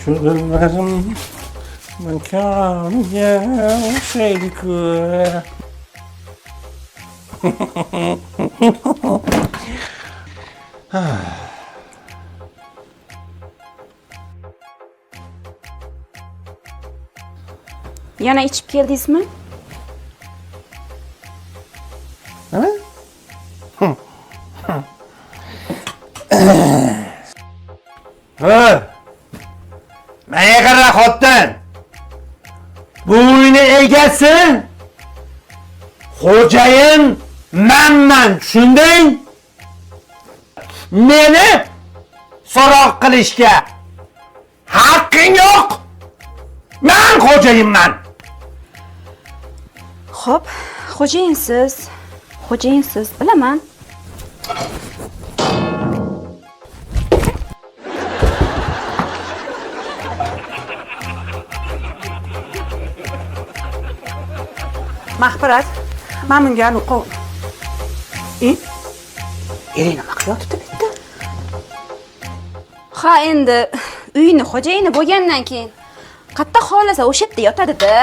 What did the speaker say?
Shu dilbarim makoniga o'xshaydi-ku. Yana ichib keldingizmi? Nima? Ha! Menga qara, xotin. Bu uyni egasi xo'jayin manman, tushunding? Meni so'roq qilishga haqqing yo'q. Man xo'jayinman. Xo'p, xo'jayinsiz. Xo'jayinsiz, bilaman. Mahpirat, man bunga anu E? Ering nima qilyotibdi bu yerda? Ha, endi uyni xo'jayini bo'lgandan keyin qayerda xohlasa o'sha yerda yotadi-da.